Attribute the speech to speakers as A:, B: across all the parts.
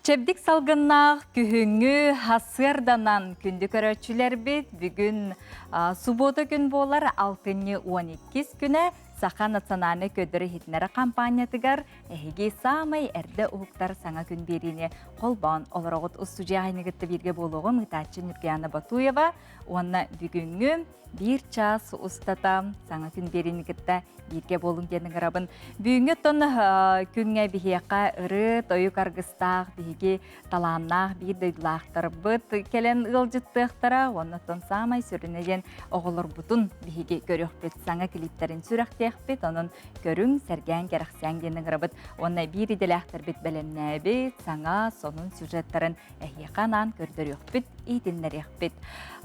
A: Чэбдик салгыннаах күһүҥҥү сарсыарданан күндү көрөөччүлэрбит бүгүн субуота күн буолар алтынньы 12 күнэ Саха национальнай көрдөрөр иһитиннэрэр хампаанньатыгар эһиги саамай эрдэ уһуктар саҥа күн биэриини холбоон олороҕут устудьуйа кытта бииргэ буолуоҕум ыытааччы Нюргияна Батуева уонна бүгүҥҥү биир чаас устата саҥа күн биэриини кытта бииргэ буолуҥ диэн ыҥырабын. Бүгүҥҥү оттон күҥҥэ биһиэхэ ырыа, тойук аргыстаах биһиги талааннаах биир дойдулаахтарбыт кэлэн ыалдьыттыахтара уонна оттон саамай сүрүнэ диэн оҕолорбутун биһиги көрүөхпүт, саҥа клиптэрин сүрэхтиэхпит, онон көрүҥ, сэргээн, кэрэхсээн диэн ыҥырабыт. Уонна биир идэлээхтэрбит бэлэмнээбит саҥа сонун сюжеттарын эһиэхэ анаан көрдөрүөхпүт, иитиннэриэхпит.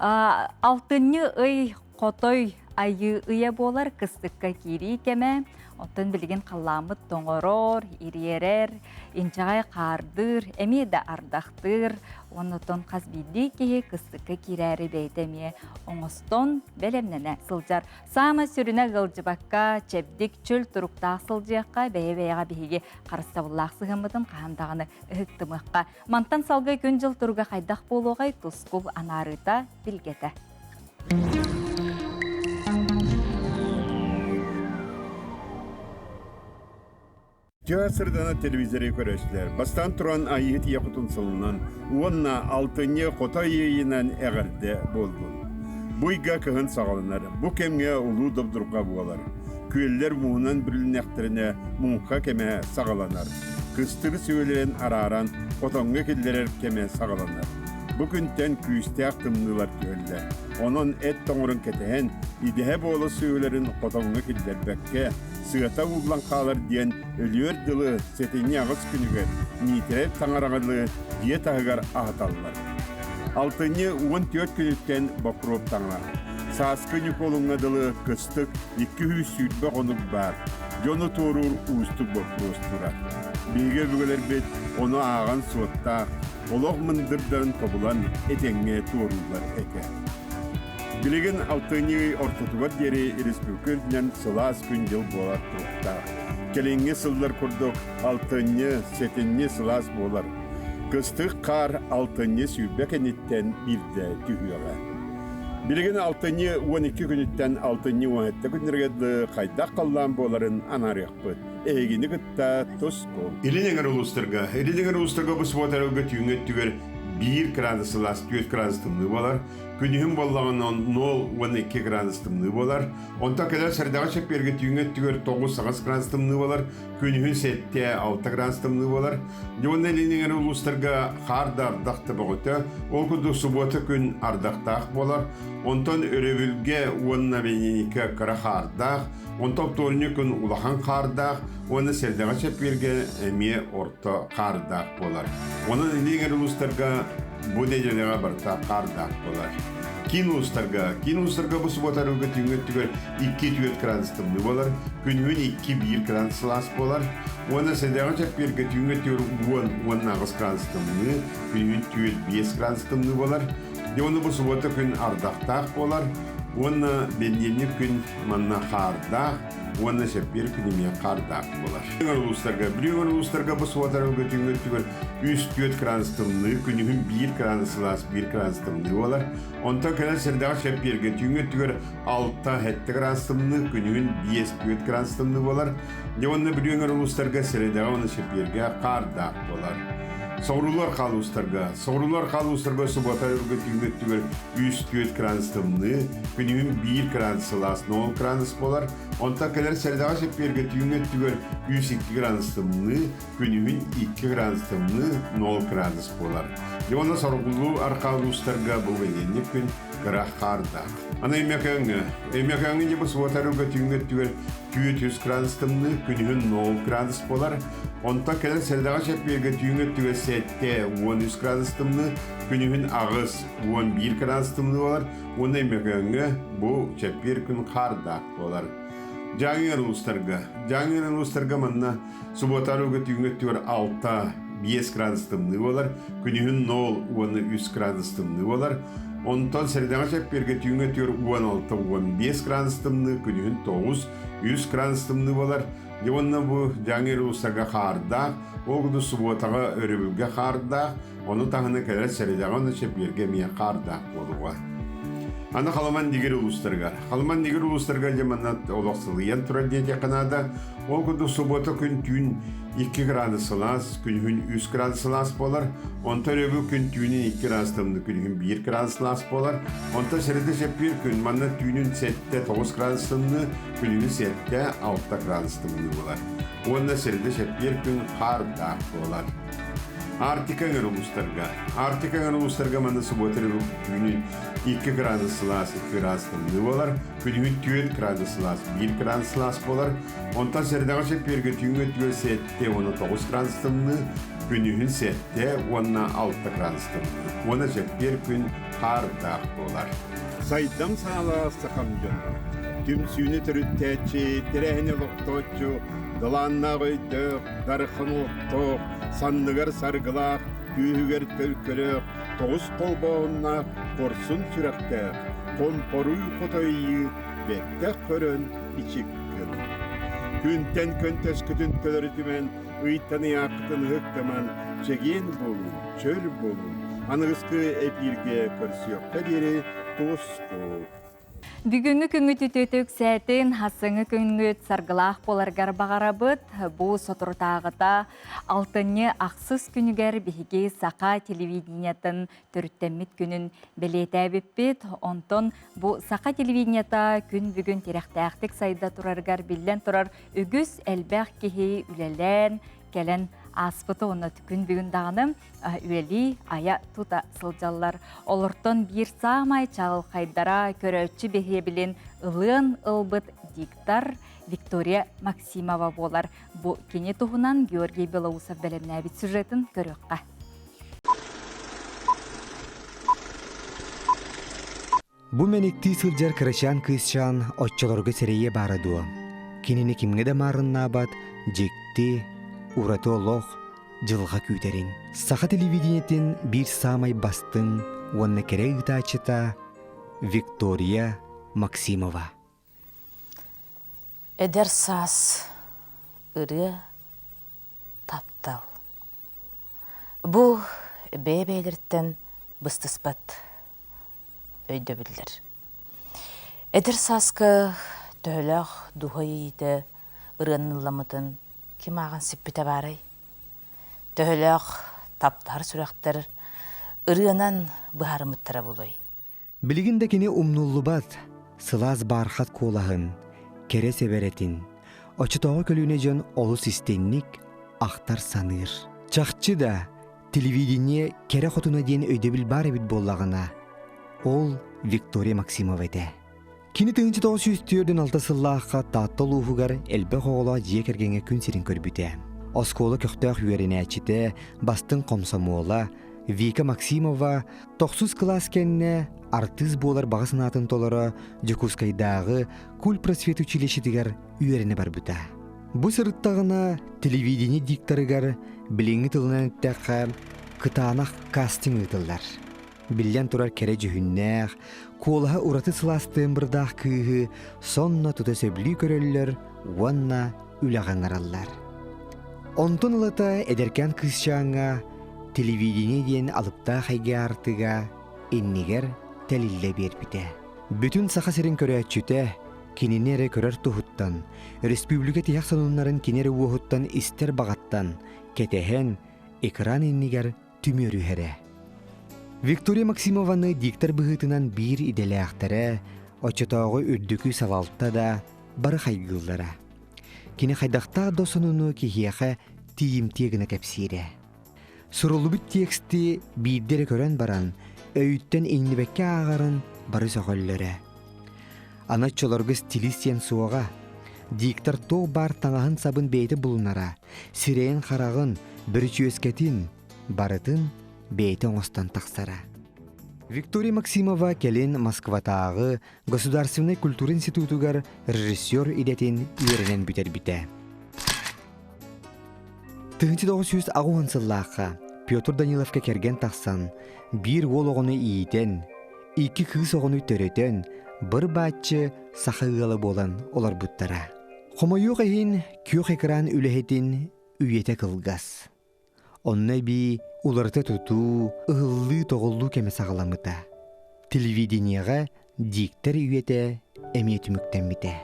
A: Алтынньы ый хотой айыы ыйа буолар кыстыкка киирии кэмэ. Оттон билигин халлааммыт тоҥорор, ириэрэр, инчэҕэй хаардыыр, эмиэ да ардахтыыр. Оннуттан хас биирдии киһи кыстыкка киирээри бэйэтэ эмиэ оҥостон бэлэмнэнэ сылдьар. Саамай сүрүнэ ыалдьыбакка, чэбдик, чөл туруктаах сылдьыахха, бэйэ-бэйэҕэ биһиги харыстабыллаах сыһыаммытын хаһан даҕаны ыһыктымыахха. Мантан салгыы күн-дьыл туруга хайдах буолуоҕай тускул анаарыыта билгэтэ.
B: Тыа сырдана телевизоры көрөчүлэр. Бастаан туран Айыыһыт ийэ кутун сылынан уонна алтынньы хотой ыйынан эҕэрдэ буоллун. Бу ыйга кыһын саҕаланар. Бу кэмҥэ улуу добдурҕа буолар. Күөллэр мууһунан бүрүлүннэхтэринэ муҥха кэмэ саҕаланар. Кыстыгы сүөлэрин арааран хотоҥҥо киллэрэр кэмэ саҕаланар. Бу күнтэн күүстээх тымныылар түһэллэр. Онон эт тоҥорун кэтэһэн, идэһэ буола сүөлэрин хотоҥҥо киллэрбэккэ, сыата ууллан хаалар диэн өлүөр дылы сэтинньи аҕыс күнүгэр Миитэрэй таҥараҕылыы дьиэ таһыгар аһаталлар. Алтынньы 14 күнүттэн Бокуруоп таҥара. Сааскы Ньукуолуҥҥа дылы кыстык 220 хонук баар. Дьону туоруур уустук боппуруос турар. Биһиги өбүгэлэрбит ону ааҕан суоттаах, олох мындырдарын тобулан этэҥҥэ туорууллар этэ. Билигин алтынньы ый ортотугар диэри республика үрдүнэн сылаас күн-дьыл буолар туруктаах. Кэлиҥҥи сыллар курдук алтынньы, сэтинньи сылаас буолар. Кыстык хаар алтынньы 20 кэнниттэн биирдэ түһүөҕэ. Билигин алтынньы 12 күнүттэн алтынньы 17 күннэргэ дылы хайдах халлаан буоларын анаарыахпыт. Эһигини кытта тускул. Илин эҥэр улуустарга, Илин эҥэр улуустарга бу субуота өрөлгө түүҥҥү өттүгэр 1 градус сылаас, 4 градус тымныы буолар. Күнүһүн буоллаҕына 0,2 градус тымныы буолар. Онтон кэлэр сэрдэҕэ чэппиэргэ түүҥҥү өттүгэр 9-8 градус тымныы буолар. Күнүһүн 7-6 градус тымныы буолар. Уонна илин эҥэр улуустарга хаар да ардах да бөҕөтө. Ол курдук субуота күн ардахтаах буолар. Онтон өрөбүлгэ уонна бэньииньиккэ кыра хаардаах, онтон оптуорунньук күн улахан хаардаах уонна сэрдэҕэ чэппиэргэ эмиэ орто хаардаах буолар. Онон илин эҥэр улуустарга бу нэдиэлэҕэ барыта хаардаах буолар. Киин улуустарга, киин улуустарга бу субуота арыгы түүҥҥү өттүгэр 2-4 градус тымныы буолар, күнүһүн 2-1 градус сылаас буолар. Уонна сэдэҕэ чэппиэргэ түүҥҥү өттүгэр 10-18 градус тымныы, күнүһүн 4-5 градус тымныы буолар. Дьэ уонна бу субуота күн ардахтаах буолар уонна бэнидиэнньик күн манна хаардаах уонна чэппиэр күн эмиэ хаардаах буолар. Бүлүү улуустарга Бүлүү улуустарга бу субуота түүҥҥү өттүгэр 3-4 градус тымныы, күнүһүн 1 градус сылаас, 1 градус тымныы буолар. Онтон кэлэр сэрдэҕэ чэппиэргэ түүҥҥү өттүгэр 6-7 градус тымныы, күнүһүн 5-4 градус тымныы буолар. Дьэ уонна Бүлүү өҥөр улуустарга сэрэдэҕэ уонна чэппиэргэ хаардаах буолар. Соҕуруулар хаал уустарга, соҕуруулар хаал уустарга субуота өргө түүҥҥү өттүгэр 3-4 градус тымныы, күнүһүн 1 градус сылаас 0 градус буолар. Онтон кэлэр сэрэдэҕэ чэппиэргэ түүҥҥү өттүгэр 3-2 градус тымныы, күнүһүн 2 градус тымныы 0 градус буолар. Дьэ уонна соргулуу архаа улуустарга бу бэлиэнньик күн кыра хаардаах. Аны Өймөкөөҥҥө. Өймөкөөҥҥө дьэ бу субуота өргө түүҥҥү өттүгэр 400 градус тымныы, күнүһүн 0 градус буолар. Онтон кэлэр сэрэдэҕэ чэппиэргэ түүҥҥү өттүгэр 7 13 градус тымныы, күнүһүн 8 11 градус тымныы буолар. Уонна Өймөкөөҥҥө бу чэппиэр күн хаардаах буолар. Дьааҥы улуустарга. Дьааҥы улуустарга манна Субуота арыгы түүҥҥү өттүгэр 6 5 градус тымныы буолар, күнүһүн 0 уонна 3 градус тымныы буолар. Онтон сэрэдэҕэ чэппиэргэ түүҥҥү өттүгэр 16 15 градус тымныы, күнүһүн 9 3 градус тымныы буолар. Дьэ уонна бу Дьааҥы улуустарга хаардаах, ол курдук субуотаҕа өрөбүлгэ хаардаах, ону таһынан кэлэр сэрэдэҕэ уонна чэппиэргэ эмиэ хаардаах буолуоҕа. Аны Халыман Дигир улуустарыгар. Халыман Дигир улуустарыгар дьэ манна олох сылыйан турар диэтиэххэ наада. Ол курдук субуота күн түүн 2 градус сылаас, күнүһүн 3 градус сылаас буолар. Онтон өрөбүл күн түүнүн 2 градус тымныы, күнүһүн 1 градус сылаас буолар. Онтон сэрэдэ чэппиэр күн манна түүнүн 7-9 градус тымныы, күнүһүн 7-6 градус тымныы буолар. Уонна сэрэдэ чэппиэр күн хаардаах буолар. Арктика өҥөр улуустарга. Арктика өҥөр улуустарга манна субуота өрөбүл түүнүн 2 градус сылаас, 2 градус тымныы буолар. Күнүһүн 4 градус сылаас, 1 градус сылаас буолар. Онтон сэрдэҕэ чэппиэргэ түүҥҥү өттүгэр 7 уонна 9 градус тымныы, күнүһүн 7 уонна 6 градус тымныы. Уонна чэппиэр күн хаардаах буолар. Сайдам саалаах сахам дьоно, түмсүүнү төрүттээччи, тэрээһини олохтооччу, далааннаах өйдөөх, дархан олохтоох, санныгар саргылаах, күүһүгэр төлкөлөөх, тоҕус холбооһуннаах, хорсун сүрэхтээх, хомпоруй хотойуу бэттэх көрөн ичик гын. Күнтэн көнтөскүтүн төлөрүтүмэн, ыйтан ыйааххытын ыһыктаман, чэгиэн буолун, чөл буолун, аныгыскы эпииргэ көрсүөххэ диэри туску!
A: Бүгүҥҥү күҥҥүт үтүөтэ үксээтин, хасыҥы күҥҥүт саргылаах буоларгар баҕарабыт. Бу соторутааҕыта алтынньы ахсыс күнүгэр биһиги саха телевидениетын төрүттэммит күнүн бэлиэтээбиппит. Онтон бу саха телевидениета күн бүгүн тирэхтээхтик сайда турарыгар биллэн турар үгүс элбэх киһи үлэлээн кэлэн ааспыта уонна күн бүгүн даҕаны үлэлии айа тута сылдьаллар. Олортон биир саамай чаҕылхайдара көрөөччү биһиэбилин ылыан ылбыт диктор Виктория Максимова буолар. Бу кини туһунан Георгий Белоусов бэлэмнээбит сюжетын көрүөххэ.
C: Бу мэниктии сылдьар кырачаан кыысчаан оччолорго сэрэйиэ баара дуо? Кинини кимҥэ да маарыннаабат дьикти, ураты олох, дьылҕа күүтэрин. Саха телевидениетин биир саамай бастыҥ уонна кэрэ ыытааччыта Виктория Максимова.
D: Эдэр саас ырыа таптал. Бу бэйэ-бэйэлэриттэн быстыспат өйдөбүллэр. Эдэр сааска төһөлөөх дууһа иэйиитэ ырыанан ылламмытын ким ааҕан сиппитэ баарай? Төһөлөөх таптаһар сүрэхтэр ырыанан быһаарыммыттара буолуой?
C: Билигин да кини умнуллубат сылаас баархат куолаһын, кэрэ сэбэрэтин, оччотооҕу көлүөнэ дьон олус истинник ахтар-саныыр. Чахчы да, телевидение кэрэ хотуна диэн өйдөбүл баар эбит буоллаҕына, ол Виктория Максимова этэ. Кини 1946 сыллаахха Таатта улууһугар элбэх оҕолоох дьиэ кэргэҥҥэ күн сирин көрбүтэ. Оскуола көхтөөх үөрэнээччитэ, бастыҥ хомсомуола Вика Максимова тохсус кылаас кэннэ артыыс буолар баҕа санаатын толоро Дьокуускайдааҕы культпросвет училищетыгар үөрэнэ барбыта. Бу сырыттаҕына телевидение дикторыгар билиҥҥи тылынан эттэххэ кытаанах кастинг ыытыллар. Биллэн турар кэрэ дьүһүннээх, куолаһа ураты сылаас тыамбырдаах кыыһы сонно тута сөбүлүү көрөллөр уонна үлэҕэ ыҥыраллар. Онтон ылата эдэркээн кыысчааҥҥа телевидение диэн алыптаах эйгэ аартыга иннигэр тэлиллэ биэрбитэ. Бүтүн Саха сирин көрөөччүтэ кинини эрэ көрөр туһуттан, республика тиһэх сонуннарын кини эрэ уоһуттан истэр баҕаттан кэтэһэн, экран иннигэр түмүөрүһэрэ. Виктория Максимованы диктор быһыытынан биир идэлээхтэрэ, оччотооҕу үрдүкү салалта да бары хайгыыллара. Кини хайдахтаах да сонуну киһиэхэ тиийимтиэ гына кэпсиирэ. Суруллубут тексти биирдэ эрэ көрөн баран, өйүттэн иҥнибэккэ ааҕарын бары сөҕөллөрө. Аны оччолорго стилист диэн суоҕа. Диктор туох баар таҥаһын-сабын бэйэтэ булунара, сирэйин-хараҕын, бүрүчүөскэтин барытын бэйэтэ оҥостон тахсара. Виктория Максимова кэлин Москватааҕы Государственнай культура институтугар режиссер идэтин үөрэнэн бүтэрбитэ. 1980 сыллаахха Петр Даниловка кэргэн тахсан, биир уол оҕону иитэн, икки кыыс оҕону төрөтөн, быр-бааччы саха ыала буолан олорбуттара. Хомойуох иһин, күөх экран үлэһитин үйэтэ кылгас. Онно эбии уларыта тутуу, ыһыллыы-тоҕуллуу кэмэ саҕаламмыта. Телевидениеҕэ диктор үйэтэ эмиэ түмүктэммитэ.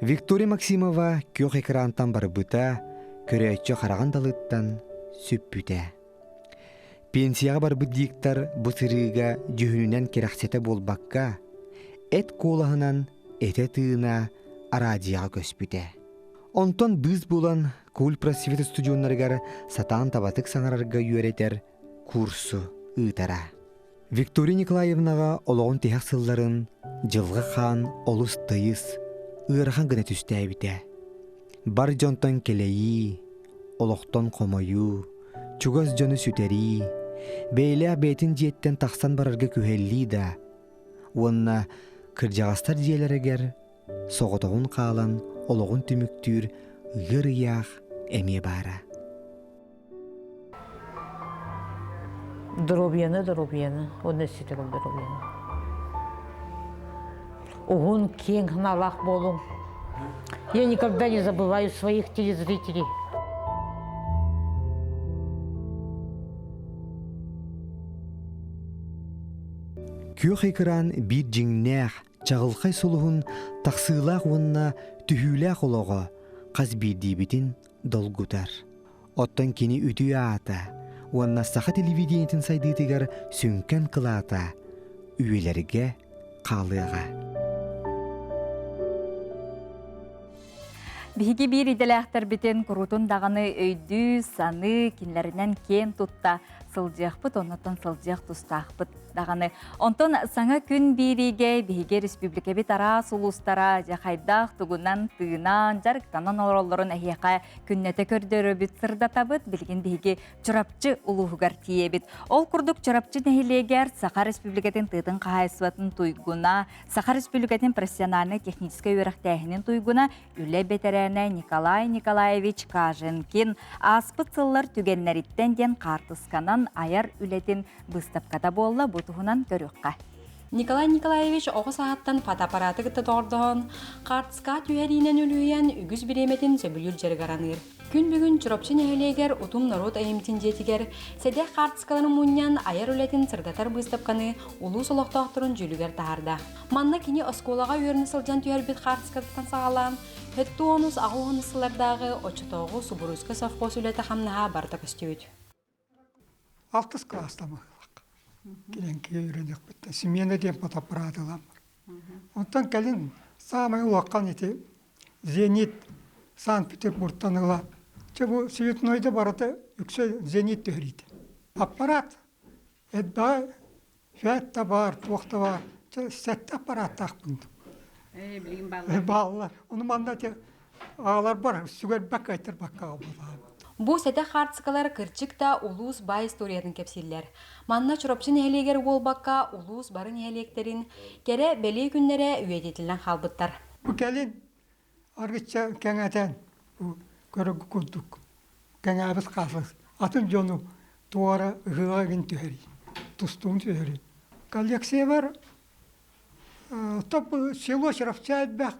C: Виктория Максимова күөх экрантан барбыта, көрөөччү хараҕын далыттан сүппүтэ. Пенсияҕа барбыт диктор бу сырыыга дьүһүнүнэн кэрэхсэтэ буолбакка, эт куолаһынан этэ-тыына араадьыйаҕа көспүтэ. Онтон быыс булан Куль просвет устудьуоннарыгар сатаан табатык саҥарарга үөрэтэр курсу ыытара. Виктория Николаевнаҕа олоҕун тиһэх сылларын дьылҕа хаан олус тыйыс, ыарахан гына түстээбитэ. Бар дьонтон кэлэйии, олохтон хомойуу, чугас дьону сүтэрии, бэйэлээх бэйэтин дьиэттэн тахсан барарга күһэллии да уонна кырдьаҕастар дьиэлэригэр соҕотоҕун хаалан олоҕун түмүктүүр ыар ыйаах эмиэ баара.
D: Доруобуйаны, доруобуйаны, уонна өссө доруобуйаны. Уһун, киэҥ санаалаах буолуҥ. Я никогда не забываю своих телезрителей.
C: Күөх экран биир дьиҥнээх, чаҕылхай сулуһун тахсыылаах уонна түһүүлээх олоҕо хас биирдиибитин долгутар. Оттон кини үтүө аата уонна саха телевидениетин сайдыытыгар сүҥкэн кылаата үйэлэргэ хаалыаҕа.
A: Биһиги биир идэлээхтэрбитин куруутун даҕаны өйдүү, саныы, кинилэринэн киэн тутта сылдьыахпыт, оннуттан сылдьыах тустаахпыт даҕаны. Онтон саҥа күн биэриигэ биһиги республикабыт араас улуустара дьэ хайдах тугунан тыынан, дьарыктанан олороллорун эһиэхэ күннэтэ көрдөрөбүт, сырдатабыт. Билигин биһиги Чурапчы улууһугар тиийэбит. Ол курдук Чурапчы нэһилиэгэр Саха Республикатын тыатын хаһаайыстыбатын туйгуна, Саха Республикатын профессиональнай техническэй үөрэхтээһинин туйгуна, үлэ бэтэрээнэ Николай Николаевич Каженкин ааспыт сыллар түгэннэриттэн диэн хаартысканан айар үлэтин быыстапката буолла. Бу туһунан көрүөххэ.
E: Николай Николаевич оҕо сааһыттан фотоаппараты кытта доҕордоһон, хаартыскаҕа түһэриинэн үлүһүйэн үгүс бириэмэтин сөбүлүүр дьарыгар аныыр. Күн бүгүн Чурапчы нэһилиэгэр Утум норуот айымньытын дьиэтигэр сэдэх хаартыскаларын мунньан айар үлэтин сырдатар быыстапканы улуус олохтоохторун дьүүлүгэр таһаарда. Манна кини оскуолаҕа үөрэнэ сылдьан түһэрбит хаартыскатыттан саҕалаан, сэттэ уонус сыллардааҕы оччотооҕу Субуруйскай совхоз үлэтэ-хамнаһа барыта көстүбүт.
F: Алтыс кылаастан быһыылаах. Килэҥкигэ үөрэниэхпиттэн смена диэн фотоаппарат ылан Онтон кэлин саамай улахан ити Зенит Санкт-Петербургтан ыла чэ бу цветнойда барыта үксэ Зенит түһэриитэ. Аппарат элбэҕи фэт да баар, туох да баар. Чэ сэттэ аппараттаахпын.
E: Ээ, билигин бааллар.
F: Бааллар. Ону манна ити аҕаларбар сүгэрбэккэ айтарбакка аҕалбатаҕым.
E: Бу сэтэх хаартыскалар кырдьык да улуус баай историятын кэпсииллэр. Манна Чурапчы нэһилиэгэр буолбакка, улуус бары нэһилиэктэрин кэрэ бэлиэ күннэрэ үйэтитиллэн хаалбыттар.
F: Бу кэлин аргычча кэҥэтэн көрөргө курдук кэҥээбит хаалыс атын дьону туора ыһыаҕа игин түһэрий, тустуун түһэрий. Коллекциябар топ село Чурапча элбэх.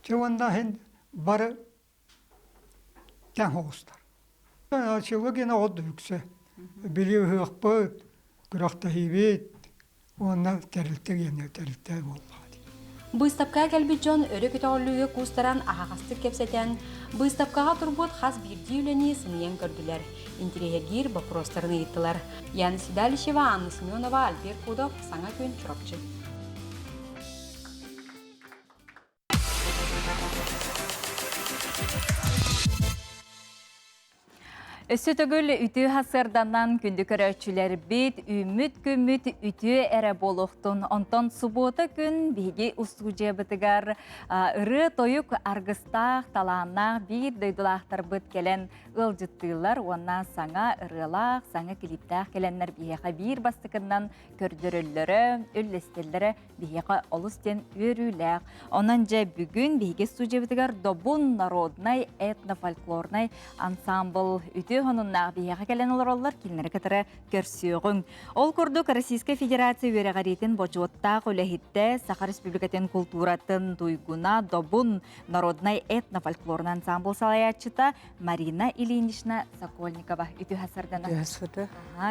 F: Чэ уонна иһин бары тэҥ оҕустар. Село гена оҕо үксэ. Били ыһыахпыт, күрэхтэһиибит уонна тэрилтэ гиэнэ тэрилтэ буоллаҕа дии.
E: Быыстапкаҕа кэлбит дьон өрө көтөҕүллүүгэ куустаран аһаҕастык кэпсэтэн, быыстапкаҕа турбут хас биирдии үлэни сыныйан көрдүлэр, интириэһиргиир боппуруостарын ыйыттылар. Яна Седалищева, Анна Семенова, Альберт Кудов, Саҥа күн, Чурапчы.
A: Өссө төгүл үтүө сарсыарданан күндү көрөөччүлэрбит, үүммүт күммүт үтүө эрэ буолуохтун. Онтон субуота күн биһиги устуудьуйабытыгар ырыа-тойук аргыстаах, талааннаах биир дойдулаахтарбыт кэлэн ыалдьыттыыллар уонна саҥа ырыалаах, саҥа клиптээх кэлэннэр биһиэхэ биир бастакыннан көрдөрөллөрө, үллэстэллэрэ биһиэхэ олус диэн үөрүүлээх. Онон дьэ бүгүн биһиги студиябытыгар Добун народнай этнофольклорнай ансамбл үтүө хонуннаах биһиэхэ кэлэн олороллор, кинилэри кытары көрсүөҕүҥ. Ол курдук Российскай Федерация үөрэҕириитин бочуоттаах үлэһиттэ Саха Республикатын култууратын туйгуна Добун народнай этнофольклорный ансамбл салайааччыта Марина Ильинична Сокольникова үтүө сардана.
G: Үтүө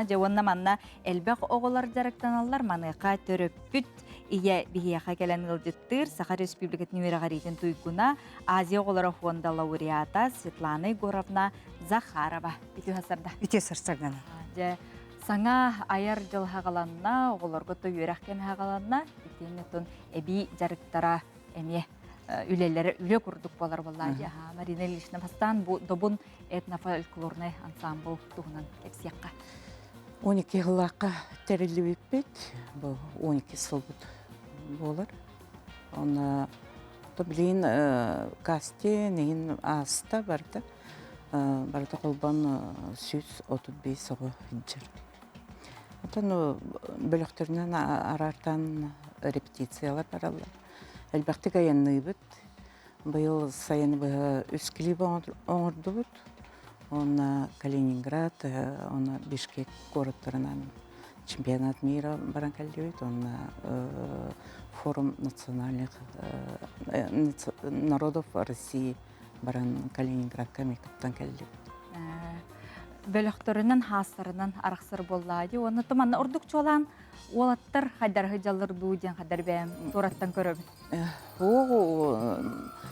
A: Дьэ уонна манна элбэх оҕолор дьарыктаналлар. Маныаха төрөппүт ийэ биһиэхэ кэлэн ыалдьыттыыр Саха Республикатын үөрэҕириитин туйгуна Азия оҕолоро фонда лауреата Светлана Егоровна Захарова. Үтүө сарда.
G: Үтүө сарсардана.
A: Дьэ, саҥа айар дьыл хаҕаланна, оҕолорго то үөрэх кэмэ хаҕаланна, итиэннэ тун эбии дьарыктара эмиэ үлэлэрэ үлэ курдук буолар буоллаа дии. Марина Ильична бастаан бу Добун этнофольклорнай ансамбл туһунан кэпсиэххэ.
G: 12 сыллаахха тэриллибиппит, бу 12 сылбыт буолар. Онно то билигин касти нэгин ааста барда. Барыта холбон 135 оҕо сылдьар. Оттон бөлөхтөрүнэн араартаан репетициялар бараллар. Элбэхтик айанныыбыт. Быйыл сайын быһа үс клип оҥордубут. Уонна Калининград, уонна Бишкек куораттарынан чемпионат мира баран кэллибит. Уонна форум национальных народов России баран Калининградка эмиэ кыттан кэллибит.
A: Бөлөхтөрүнэн хаастарынан арахсар буоллаа дии. Уонна туманна ордук чуолаан уолаттар хайдарыһы дьаллар дуу диэн хайдар бэйэм туораттан көрөбүн.
G: Оо,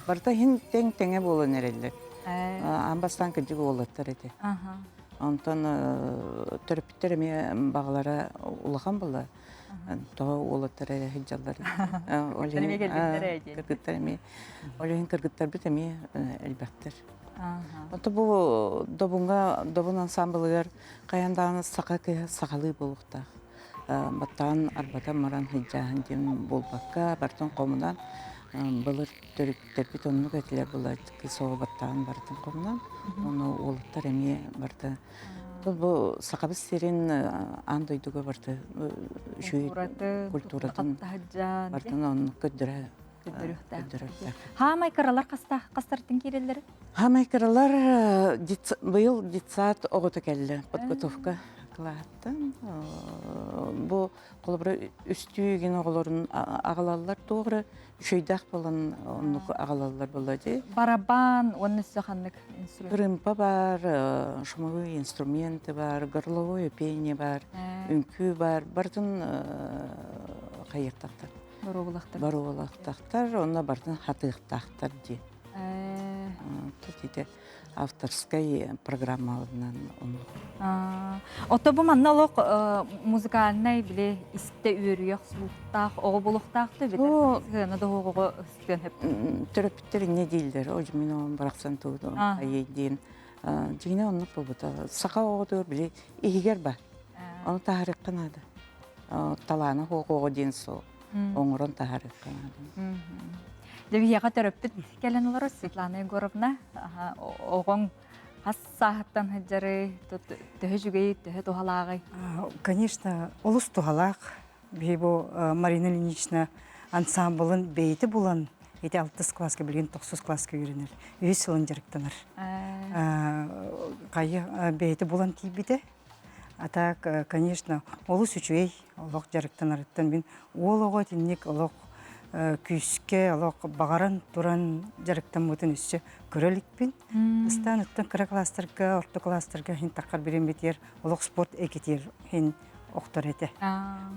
G: барыта иһин тэҥ тэҥэ буолан эрэллэр. Аан бастаан кырдьык уолаттар этэ. Онтон төрөппүттэр эмиэ баҕалара улахан буолла. Тоҕо уолаттар эрэ сылдьаллар. Ол иһин кыргыттар эмиэ ол иһин кыргыттарбыт эмиэ элбэхтэр. Онто бу Добунга Добун ансамблыгар хайаан даҕаны саха кыыһа сахалыы буолуохтаах. Баттаан арбатан баран сылдьааһын диэн буолбакка, барытын хомунан былыр төрүттэрбит оннук этилэр была кыыс оҕо баттаан барытын хомунан, ону уолаттар эмиэ барыта бу Сахабыт сирин аан дойдуга барыта үчүгэй культуратын барытын оннук көрдөрө
A: көрдөрүөхтээх. Хаамай кыралар хастартын киирэллэр?
G: Хаамай кыралар быйыл детсад оҕото кэллэ подготовка кылааттан. Бу холобура үстүү гин оҕолорун аҕалаллар туох үчүгэйдээх буолан оннук аҕалаллар буолла дии.
A: Барабан уонна өссө ханнык инструмент?
G: Рымпа бар, шумовые инструменты бар, горловое пение бар, үҥкүү бар, барытын хайыахтахтар.
A: Боруобулахтар.
G: Боруобулахтахтар, онно барытын хатыахтаахтар дии. Тут ити авторскай программаларынан оннук.
A: Ото бу манна олох музыкальнай били истэ үөрүйэх слухтаах оҕо булуохтаах да бит сыана доһуоҕо сыан хөп.
G: Төрөппүттэр инне дииллэр, о мин оҕом барахсан тууду айый диэн. Дьиҥинэ оннук буолбута. Саха оҕотугар били иһигэр бар. Ону таһаарыахха наада. Талаана оҕо диэн суох. Оҥорон таһаарыахха наада.
A: Дьэ биһиэхэ төрөппүт кэлэн олорор Светлана Егоровна оҕоҥ хас сааһыттан сылдьарый, төһө үчүгэй, төһө туһалааҕый?
H: Конечно, олус туһалаах. Биһи бу Марина Ильинична ансамблын бэйэтэ булан ити алтыс класска билигин тохсус класска үөрэнэр. Үһүс сылын дьарыктанар. Хайа бэйэтэ булан тиийбитэ. А так, конечно, олус үчүгэй олох дьарыктанарыттан мин уол оҕо итинник олох күүскэ олох баҕаран туран дьарыктаммытын өссө көрө иликпин. Ыстаан оттон кыра класстарга, орто класстарга иһин таххар бириммитигэр олох спорт экитиэр иһин охтор этэ.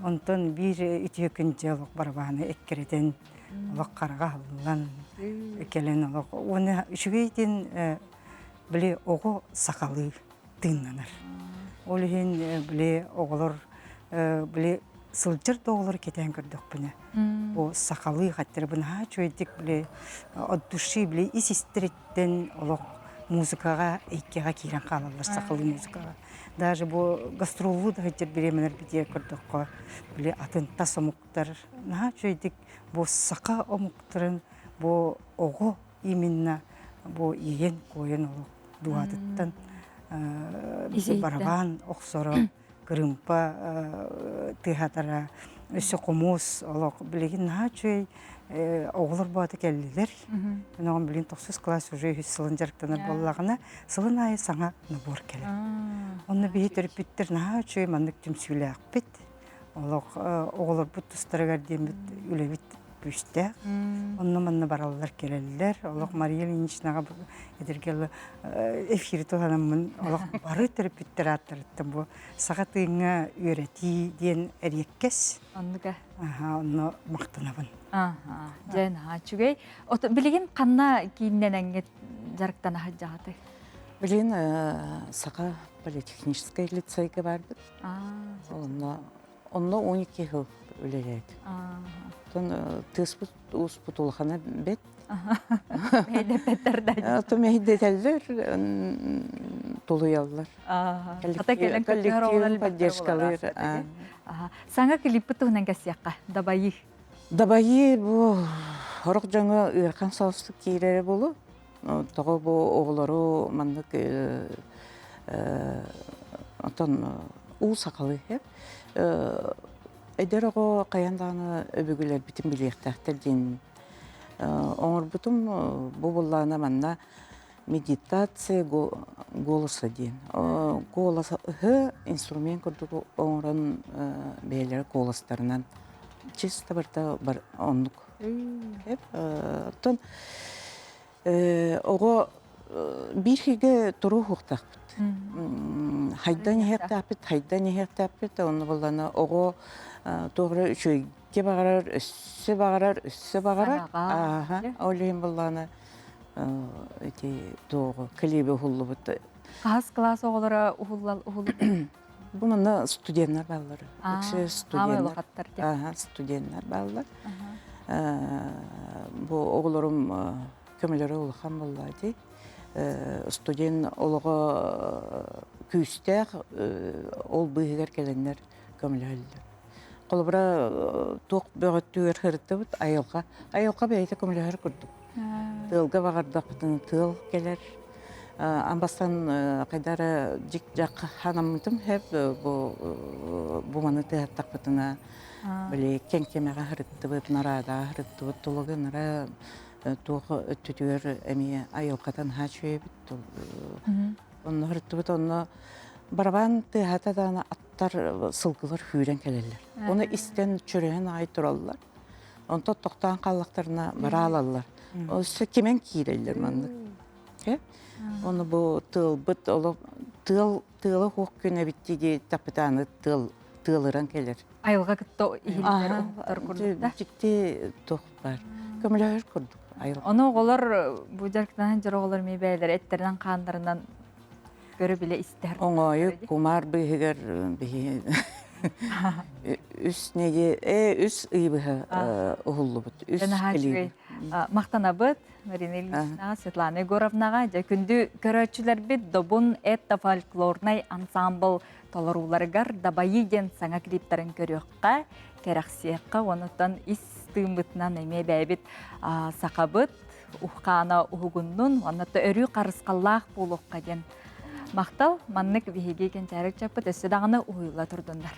H: Онтон биир үтүө күн дьэ олох барабааны эккирэтэн олох хараҕа аһыллан кэлэн олох уонна үчүгэй диэн били оҕо сахалыы тыыннанар. Ол иһин били оҕолор били сылдьар да оҕолор кэтээн көрдөхпүнэ бу сахалыы хаттары наһаа үчүгэйдик били от души били ис истэриттэн олох музыкаҕа эйгэҕэ киирэн хаалаллар сахалыы музыкаҕа. Даже бу гастроллуу да сылдьар бириэмэлэрбитигэр көрдөххө били атын тас омуктар наһаа үчүгэйдик бу саха омуктарын бу оҕо именно бу иэйэн-куойан олох дууһатыттан барабаан охсоро, кырыымпа тыаһатара. Өссө хомуос олох билигин наһаа үчүгэй оҕолор боото кэллилэр. Мин оҕом билигин тохсус класс уже үһүс сылын дьарыктанар буоллаҕына, сылын аайы саҥа набор кэлэр. Онно биһи төрөппүттэр наһаа үчүгэй маннык түмсүүлээхпит. Олох оҕолорбут тустарыгар диэммит үлэбит күүстээх. Онно манна бараллар кэлэллэр. Олох Мария Ильиничнаҕа эдэргэ эфири туһанаммын олох бары төрөппүттэр ааттарыттан бу саха тыыҥҥа үөрэтии диэн эриэккэс.
A: Оннука.
H: Аха, онно махтанабын.
A: Аха, дьэ наһаа үчүгэй. Ото билигин ханна кииннэнэҥҥит дьарыктана сылдьаҕытый?
G: Билигин Саха политехническай лицейгэ барбыт. Онно онно 12 сыл үлэлээт. Оттон тыаспыт ууспут улахана бэт.
A: Мэйдэппэттэр да.
G: То мэйдэтэллэр, тулуйаллар. Коллектив поддержкалыыр.
A: Саҥа клиппит туһунан кэсиэххэ. Дабайыы.
G: Дабайыы бу сорох дьоҥҥо ыарахан соҕустук киирэрэ буолуо. Тоҕо бу оҕолору маннык оттон уу сахалыы эдэр оҕо хайаан даҕаны өбүгэлэрбитин билиэхтээхтэр диэн оҥорбутум бу буоллаҕына манна медитация голоса диэн голосы инструмент курдук оҥорон бэйэлэрэ куоластарынан чисто барыта оннук Оттон оҕо биир сиргэ туруохуохтаахпыт. Хайдан иһиэхтээхпит, хайдан иһиэхтээхпит, онно буоллаҕына оҕо туох эрэ үчүгэйгэ баҕарар, өссө баҕарар, өссө баҕарар. Ааһа, ол иһин буоллаҕына ити туоҕу клиби уһуллубут.
A: Хаһыс кылаас оҕолоро уһуллал уһуллубут?
G: Бу манна студеннар бааллар. Үксэ студеннар. Аха, студеннар бааллар. Бу оҕолорум көмөлөрө улахан буолла дии. Студент олоҕо күүстээх, ол быыһыгар кэлэннэр көмөлөһөллөр. Холобура, туох бөҕөттүүгэр сырыттыбыт айылҕа. Айылҕа бэйэтэ көмөлөһөр курдук. Тыалга баҕардахпытына тыал кэлэр. Амбастан хайда эрэ дьик-дьах ханаммытым сөп бу бу маны тыаһаттахпытына били кэҥкэмэҕэ сырыттыбыт, нарадаҕа сырыттыбыт, тулуга нара туох өттүтүгэр эмиэ айылҕатан наһаа үчүгэйбит. Онно сырыттыбыт, онно барабан тыаһата даҕаны аттар сылгылар сүүрэн кэлэллэр. Ону истэн чөрөһөн аҕай тураллар. Онтон тохтоон хааллахтарына бараалаллар. Өссө кимэн киирэллэр маннык. Ону бу тыалбыт олох тыал тыала суох күн эбит дии тапытааны тыал тыалыран кэлэр.
A: Айылҕа кытта иһиллэр уһуктар курдук да?
G: Дьикти туох бар. Көмөлөһөр курдук айылҕа.
A: Ону оҕолор бу дьарыктанан дьор оҕолор эмиэ бэйэлэрэ эттэринэн хааннарынан көрө билэ истэр.
G: Оҥоойу кумаар быыһыгар биһи үс неге э үс ый быһа уһуллубут. Үс
A: үчүгэй. Махтанабыт Марина Ильиничнаҕа, Светлана Егоровнаҕа. Дьэ күндү көрөөччүлэрбит Добун этно фольклорнай ансамбл толорууларыгар Дабайыы диэн саҥа клиптарын көрүөххэ, кэрэхсиэххэ, онуттан ис тыыммытынан эмиэ бэйэбит сахабыт уххаана уһугуннун, уонна өрүү харысхаллаах буолуохха диэн махтал. Маннык биһиги кэнчээри ыччаппыт өссө даҕаны уһуйулла турдуннар.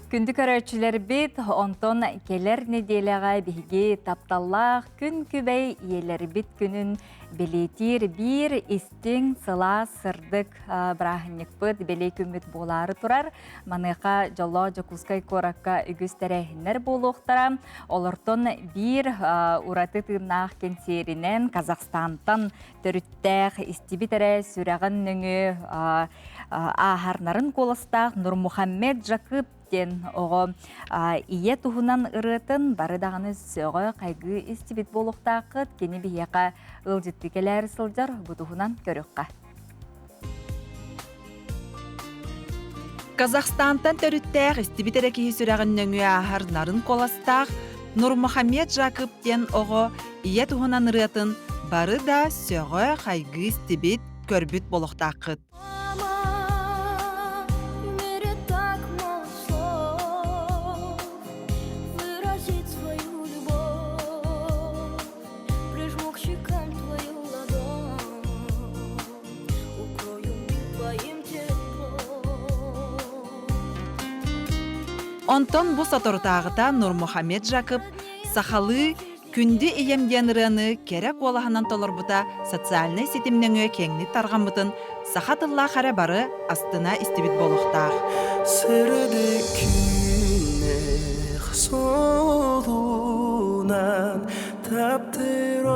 A: Күндү көрөөччүлэрбит, онтон кэлэр нэдиэлэҕэ биһиги тапталлаах күн күбэй ийэлэрбит күнүн бэлиэтиир биир истиҥ, сылаас, сырдык бырааһынньыкпыт, бэлиэ күммүт буолаары турар. Маныаха дьоллоох Дьокуускай куоракка үгүс тэрээһиннэр буолуохтара. Олортон биир ураты тыыннаах кэнсиэринэн Казахстантан төрүттээх истибит эрэ сүрэҕин нөҥүө ааһарнарын куоластаах Нурмухаммед Жакып диэн оҕо ийэ туһунан ырыатын бары даҕаны сөҕө хайгыы истибит буолуохтааххыт. Кини биһиэхэ ыалдьыттыы кэлээри сылдьар бу туһунан көрүөххэ.
I: Казахстантан төрүттээх истибит эрэ киһи сүрэҕин нөҥүө ааһар нарын куоластаах Нурмухамед Жакып диэн оҕо ийэ туһунан ырыатын бары да сөҕө хайгыы истибит, көрбүт буолуохтааххыт. Онтон бу соторутааҕыта Нурмухамед Жакып сахалыы «Күндү ийэм» диэн ырыаны кэрэ куолаһынан толорбута социальнай ситим нөҥүө киэҥник тарҕаммытын саха тыллаах эрэ бары астына истибит буолуохтаах.
J: Сырдык күннэх суолунан таптыр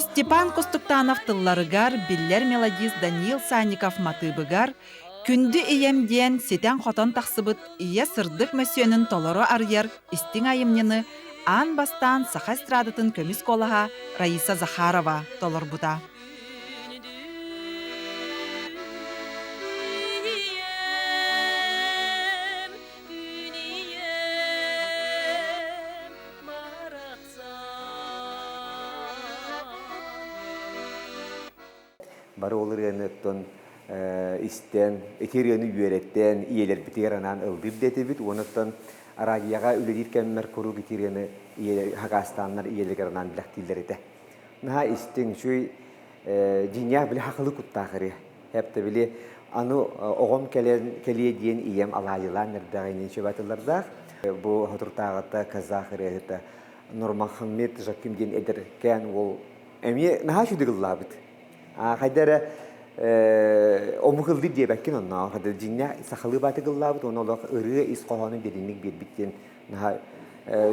I: Степан Кустуктанов тылларыгар биллэр мелодист Даниил Санников матыыбыгар «Күндү ийэм» диэн ситэн-хотон тахсыбыт ийэ сырдык мөссүөнүн толору арыйар истиҥ айымньыны аан бастаан саха эстрадатын көмүс куолаһа Раиса Захарова толорбута.
C: Бары ол ырыаны оттон истэн, ити ырыаны үөрэттэн, ийэлэрбитигэр анаан ыллыыр да этибит. Уонуттан араадьыйаҕа үлэлиир кэммэр куруук ити ырыаны хакаастааннар ийэлэригэр анаан билэхтииллэр этэ. Наһаа истиҥ, үчүгэй дьиҥнээх били хахылыы куттаах ырыа. Эптэ били аны оҕом кэлэн кэлиэ диэн ийэм алаайылаан эрдэҕинин сүбэ Бу хотуртааҕыта казах ырыаһыта Нурмахаммед Жаким диэн эдэркээн уол эмиэ наһаа үчүгэй ыллаабыт. Хайда эрэ омук ыллыыр диэбэккин онно хада дьиҥнээх сахалыы баатык ыллаабыт уонна олох ырыа ис хоһоонун дириҥник биэрбит диэн наһаа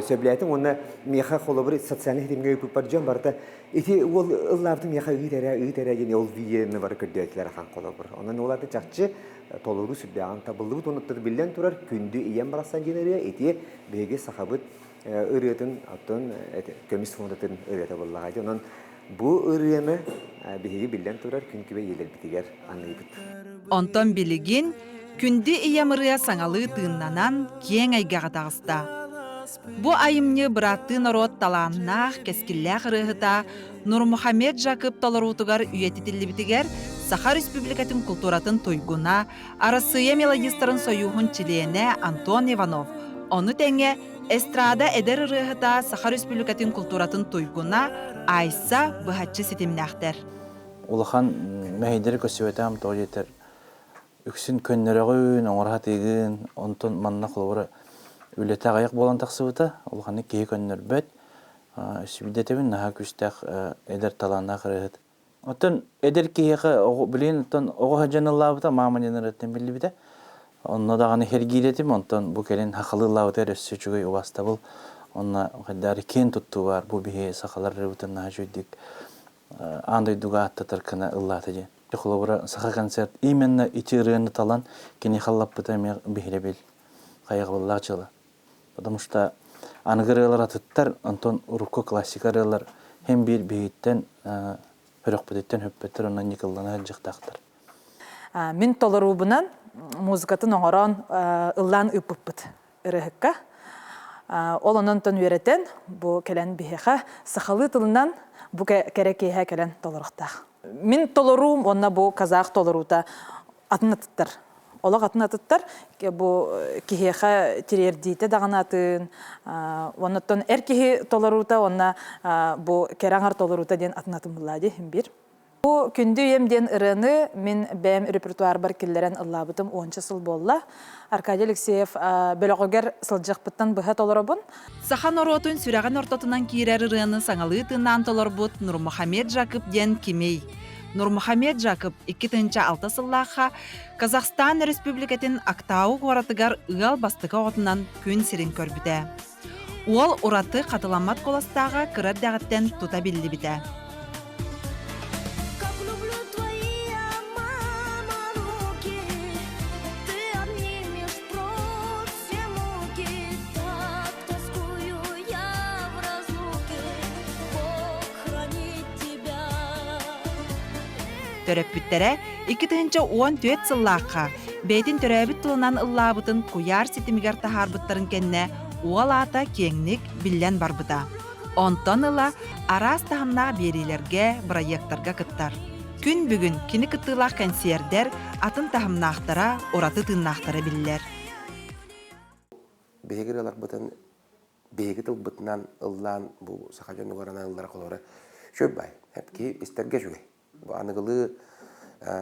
C: сөбүлээтим уонна миэхэ холобур социальнай ситимҥэ ыыппыппар дьон барыта ити уол ыллаабытын миэхэ ыыт эрэ ыыт эрэ диэн ол видеоны бары көрдөөтүлэр ахан холобур онон ол аты чахчы толору сүрдээҕин табыллыбыт уонна биллэн турар күндү ийэм барахсан диэн ырыа ити биһиги сахабыт ырыатын оттон көмүс фондатын ырыата буоллаҕа дии. Онон бу ырыаны биһиги биллэн турар күн күбэй ийэлэрбитигэр аныыбыт.
I: Онтон билигин Күндү ийэм ырыа саҥалыы тыыннанан киэҥ эйгэҕэ таҕыста. Бу айымньы бырааттыы норуот талааннаах, кэскиллээх ырыаһыта Нурмухамед Жакып толоруутугар үйэтитиллибитигэр Саха Республикатын култууратын туйгуна, Арассыыйа мелодистарын сойууһун чилиэнэ Антон Иванов, ону тэҥэ эстрада эдэр ырыаһыта Саха Республикатын култууратын туйгуна Айса быһаччы ситимнээхтэр.
K: Улахан мэһэйдэри көрсүбэтэҕим тоҕо диэтэр үксүн көннөрөҕүн, оҥоро сатыыгын, онтон манна холобура үлэтэ аҕыйах буолан тахсыбыта, улаханнык киһи көннөрбөт. Сүбүдэтэбин наһаа күүстээх эдэр талааннаах ырыаһыт. Оттон эдэр киһиэхэ билигин оттон оҕо сылдьан ыллаабыта, маама диэн ырыаттан биллибитэ. Онно даҕаны сэргиир этим, онтон бу кэлин сахалыы ыллаабыта өссө үчүгэй убаастабыл. Онно хайдары киэн туттуу баар, бу биһи сахалар ырыабытын наһаа үчүгэйдик аан дойдуга ааттатар гына ыллаата диэн. Холобура, саха концерт именно ити ырыаны талан кини халлаппыта эмиэ биһирэбил, хайҕабыллаах дьыала. Потому что аныгы ырыалар атыттар, онтон урукку классика ырыалар һин биир биһиттэн өрөхпүтүттэн хөппөттөр онон ньыкыллана сылдьыахтаахтар.
L: Мин толоруубунан музыкатын оҥорон ыллаан ыыппыппыт ырыаһыкка. Ол онон үөрэтэн бу кэлэн биһиэхэ сахалыы тылынан бу кэрэ киэһэ кэлэн толоруохтаах. Мин толоруум уонна бу казах толоруута атын атыттар. Олох атын атыттар бу киһиэхэ тириэрдиитэ даҕаны атын уоннаттан эр киһи толоруута уонна бу кэрэ аҥар толоруута диэн атын атын буллаа дии биир. Бу Күндү ийэм диэн ырыаны мин бэйэм репертуарбар киллэрэн ыллаабытым уонча сыл буолла. Аркадий Алексеев бөлөҕүгэр сылдьыахпыттан быһа толоробун.
I: Саха норуотун сүрэҕин ортотунан киирэр ырыаны саҥалыы тыыннаан толорбут Нурмухамед Жакып диэн кимий? Нурмухамед Жакып 2006 сыллаахха Казахстан Республикатын Актау куоратыгар ыал бастакы оҕотунан күн сирин көрбүтэ. Уол ураты хатыламмат куоластааҕа кыра эрдэҕиттэн тута биллибитэ. Төрөппүттэрэ 2014 сыллаахха бэйэтин төрөөбүт тылынан ыллаабытын куйаар ситимигэр таһаарбыттарын кэннэ уол аата киэҥник биллэн барбыта. Онтон ыла араас таһымнаах биэриилэргэ, бырайыактарга кыттар. Күн бүгүн кини кыттыылаах кэнсиэрдэр атын таһымнаахтара, ураты тыыннаахтара биллэр.
M: Биһиги ырыаларбытын биһиги тылбытынан ыллаан бу саха дьонугар анаан ыллара холоро үчүгэй бай. Киһи истэргэ үчүгэй. Бу аныгылыы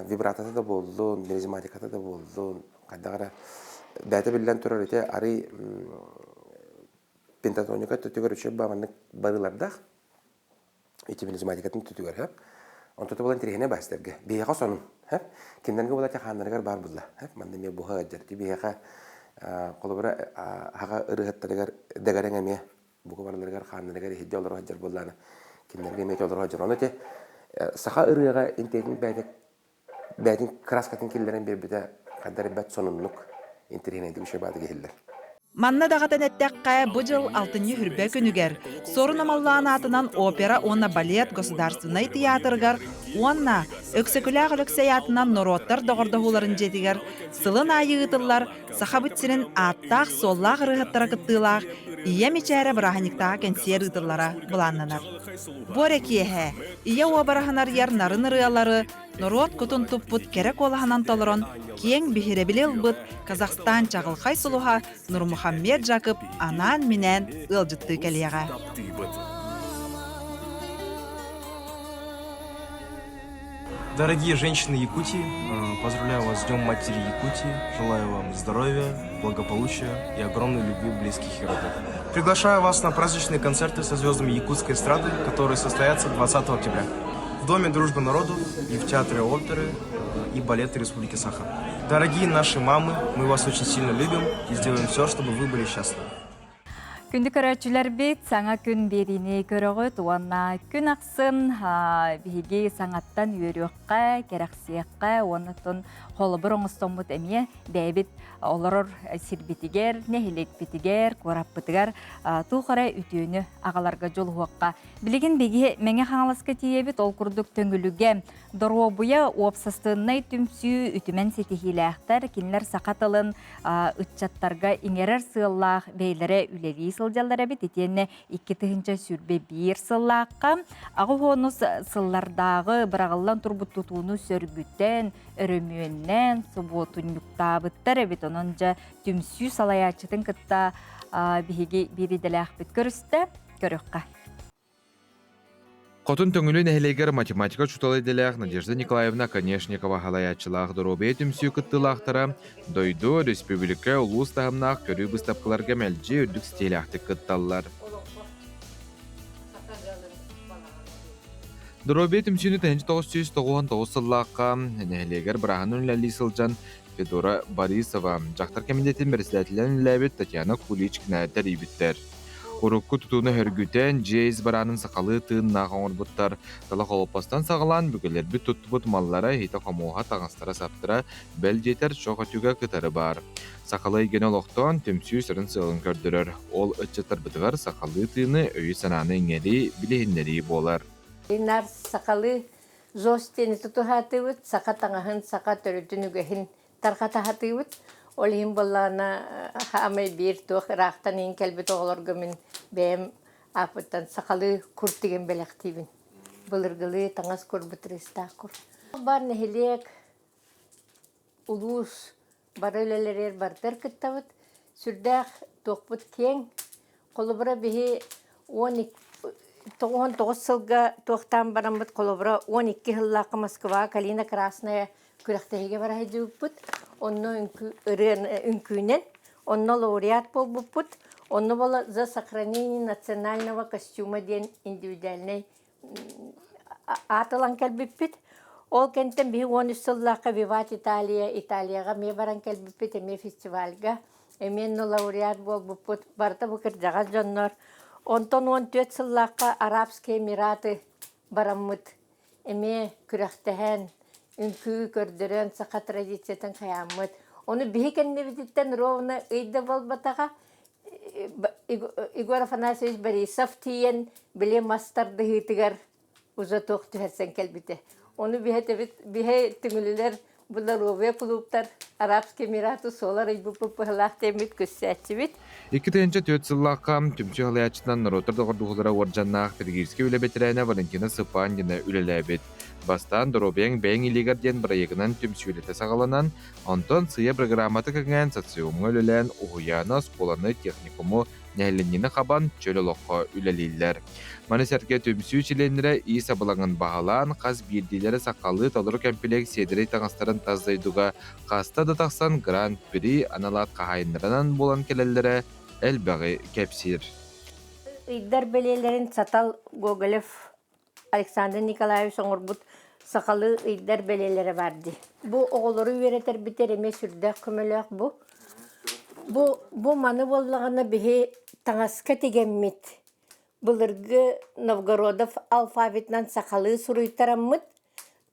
M: вибратата да буоллун, мелизматиката да буоллун, хайдах эрэ бэйэтэ биллэн турар ити арый пентатоника өттүгэр үчүгэй баа маннык барыылардаах ити мелизматикатын өттүгэр хөп онтото буолан тириһинэ баастарга биһиэхэ сонун хөп кинилэргэ була хааннарыгар баар булла хөп манна эмиэ буһа ыалдьар ити биһиэхэ холобура хаха ырыһыттарыгар дэгэрэҥ эмиэ бука барыларыгар хааннарыгар иһирдьэ олоро сылдьар буоллаана кинилэргэ эмиэ олоро сылдьар ону ити саха ырыаҕа интиэтин бэйэтэ бэйэтин краскатын киллэрэн биэрбитэ хайдах эрэ бэрт сонуннук интэриэһинэйдик үчүгэй баатык иһиллэр
I: Манна даҕатан эттэххэ, бу дьыл алтынньы хүрбэ күнүгэр Суорун Омоллоон аатынан опера уонна балет государственнай тыйаатырыгар уонна Өксөкүлээх Өлөксөй аатынан норуоттар доҕордоһууларын дьиэтигэр сылын аайы ыытыллар Сахабыт сирин ааттаах-суоллаах ырыаһыттара кыттыылаах Ийэ мичээрэ бырааһынньыктааҕы кэнсиэр ыытыллара былааннанар. Бу эрэ киэһэ ийэ уобараһын арыйар нарын ырыалары норуот кутун туппут кэрэ куолаһынан толорон киэҥ биһирэбили ылбыт Казахстан чаҕылхай сулуһа Нурмухаммед Жакып анаан-минээн ыалдьыттыы кэлиэҕэ.
N: Дорогие женщины Якутии, поздравляю вас с Днем Матери Якутии, желаю вам здоровья, благополучия и огромной любви близких и родных. Приглашаю вас на праздничные концерты со звездами якутской эстрады, которые состоятся 20 октября в Доме дружбы народов и в Театре оперы и балета Республики Саха. Дорогие наши мамы, мы вас очень сильно любим и сделаем все, чтобы вы были счастливы.
A: Күндү көрөөччүлэрбит, саҥа күн биэриини көрөҕүт уонна күн ахсын биһиги саҥаттан үөрүөххэ, кэрэхсиэххэ уонна холобур оҥостоммут эмиэ бэйэбит олорор сирбитигэр, нэһилиэкпитигэр, куораппытыгар туох эрэ үтүөнү аҕаларга дьулуһуохха. Билигин биһиги Мэҥэ Хаҥаласка тиийэбит, ол курдук Төҥүлүгэ Доруобуйа уопсастыбаннай түмсүү үтүмэн ситиһиилээхтэр, кинилэр саха тылын ыччаттарга иҥэрэр сыаллаах бэйэлэрэ үлэлии сылдьаллар. сылдьаллар эбит. Итиэннэ 2021 сыллаахха аҕыс уонус сыллардааҕы быраҕыллан турбут тутууну сөргүтэн, өрөмүөннээн, субуотунньуктаабыттар эбит. Онон дьэ түмсүү салайааччытын кытта биһиги биир идэлээхпит көрүстэ. Көрүөххэ.
O: Хотун Төҥүлү нэһилиэгэр математика учуутала идэлээх Надежда Николаевна Оконешникова салайааччылаах доруобуйа түмсүү кыттыылаахтара дойду, республика, улуус таһымнаах көрүү быыстапкаларга мэлдьи үрдүк ситиһиилээхтик кытталлар. Доруобуйа түмсүүнү 1999 сыллаахха нэһилиэгэр бырааһынан үлэлии сылдьан Федора Борисова, дьахтар кэмитиэтин бэрэссэдээтэлинэн үлэлээбит Татьяна Куличкина тэрийбиттэр. Урукку тутууну сөргүтэн, дьиэ ис бараанын сахалыы тыыннаах оҥорбуттар. Талах олоппостон саҕалаан бүгүлэрбит туттубут маллара, иһитэ-хомуоһа, таҥастара-саптара, бэл диэтэр, чох өтүгэ кытары баар. Сахалыы эйгэни олохтоон, түмсүү сүрүн сыалын көрдөрөр. Ол ыччаттарбытыгар сахалыы тыыны, өйү-санааны иҥэрии, билиһиннэрии буолар.
P: Нар сахалыы ЗОС диэни тутуһаатыбыт, саха таҥаһын, саха төрүтүн үгэһин тарҕатаһатыыбыт. Ол иһин буоллаҕына хаамай биир туох ыраахтан иһин кэлбит оҕолорго мин бэйэм ааппыттан сахалыы кур тигэн бэлэхтиибин. Былыргылыы таҥас курбут рыстаах кур. Бар нэһилиэк, улуус бары үлэлэригэр барытыгар кыттабыт. Сүрдээх туохпут киэҥ. Холобура биһи 19 сылга туохтаан бараммыт холобура 12 сыллаахха Москваҕа Калина Красная күрэхтэһиигэ бара сылдьыбыппыт. Онно ырыаны үҥкүүнэн, онно лауреат буолбуппут. Онно буола «За сохранение национального костюма» диэн индивидуальнай аат ылан кэлбиппит. Ол кэнниттэн биһи 13 сыллаахха «Виват Италия» Италияҕа эмиэ баран кэлбиппит, эмиэ фестивальга, эмиэ онно лауреат буолбуппут. Барыта бу кырдьаҕас дьоннор. Онтон 14 сыллаахха Арабские Эмираты бараммыт эмиэ күрэхтэһэн, үҥкүү көрдөрөн, саха традициятын хайааммыт. Ону биһи кэннибититтэн ровно ый да буолбатаҕа, Егор Афанасьевич Борисов тиийэн били мас тардыһыытыгар уже туох түһэрсэн кэлбитэ. Ону биһэтэбит биһэ түҥүлүлэр Здоровье клубтар Арабские Эмираты суолар ыйбыппыт быһылаах диэммит күссээччибит.
O: 2004 сыллаахха түмсүү салайааччытынан норуоттар доҕордоһуулара уордьаннаах педагогическай үлэ бэтэрээнэ Валентина Сыпандина үлэлээбит. Бастаан «Доруобуйаҥ бэйэҥ илиигэр» диэн бырайыагынан түмсүүлэтэ саҕаланан, онтон сыыйа бырагыраамата кэҥээн социумҥа үлэлээн уһуйааны, оскуоланы, техникуму, нэһилиэнньэни хабан чөл олоххо үлэлииллэр. Маны сэргэ түмсүү чилиэннэрэ иис абылаҥын баһылаан, хас биирдиилэрэ сахалыы толору кэмпилиэк сиэдэрэй таҥастарын тас дойдуга хаста да тахсан Гран-при анал аат хаһаайыннарынан буолан кэлэллэрэ элбэҕи кэпсиир.
P: Ыйдар бэлиэлэрин Сатал Гоголев Александр Николаевич оҥорбут сахалыы ыйдар бэлиэлэрэ баар дии. Бу оҕолору үөрэтэрбитигэр эмиэ сүрдээх көмөлөөх бу. Бу, бу маны буоллаҕына биһи таҥаска тигэммит былыргы Новгородов алфавитынан сахалыы суруйтараммыт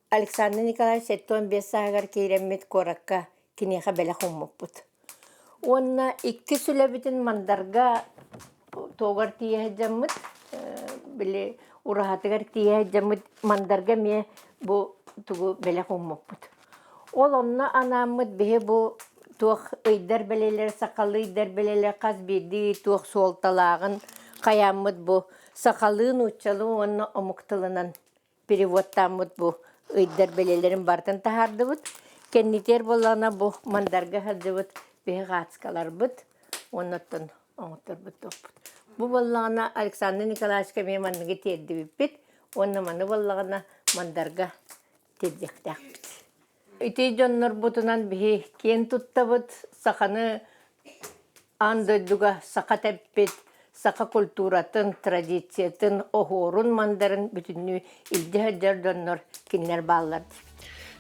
P: Александр Николаевич 75 сааһыгар киирэммит куоракка киниэхэ бэлэх ууммуппут. Уонна иккис үлэбитин Мандарга туогар тиийэ сылдьаммыт, били ураһатыгар тиийэ сылдьаммыт Мандарга эмиэ бу тугу бэлэх ууммуппут. Ол онно анааммыт биһи бу туох ыйдар бэлиэлэр, сахалыы ыйдар бэлиэлэр хас биирдии туох суолталааҕын хайааммыт бу сахалыы, нууччалыы уонна омук тылынан переводтааммыт бу ыйдар бэлиэлэрин барытын таһаардыбыт. Кэннитигэр буоллаҕына бу мандарга сылдьыбыт биһи хаацкаларбыт уонна оттон оҥотторбут туохпут. Бу буоллаҕына Александр Николаевичка эмиэ манныгы тиэрдибиппит уонна маны буоллаҕына мандарга тиэрдиэхтээхпит. Ити дьоннорбутунан биһи киэн туттабыт, саханы аан дойдуга саха тэппит, саха культуратын, традициятын, оһуорун-мандарын бүтүннүү илдьэ сылдьар дьоннор кинилэр бааллар диибит.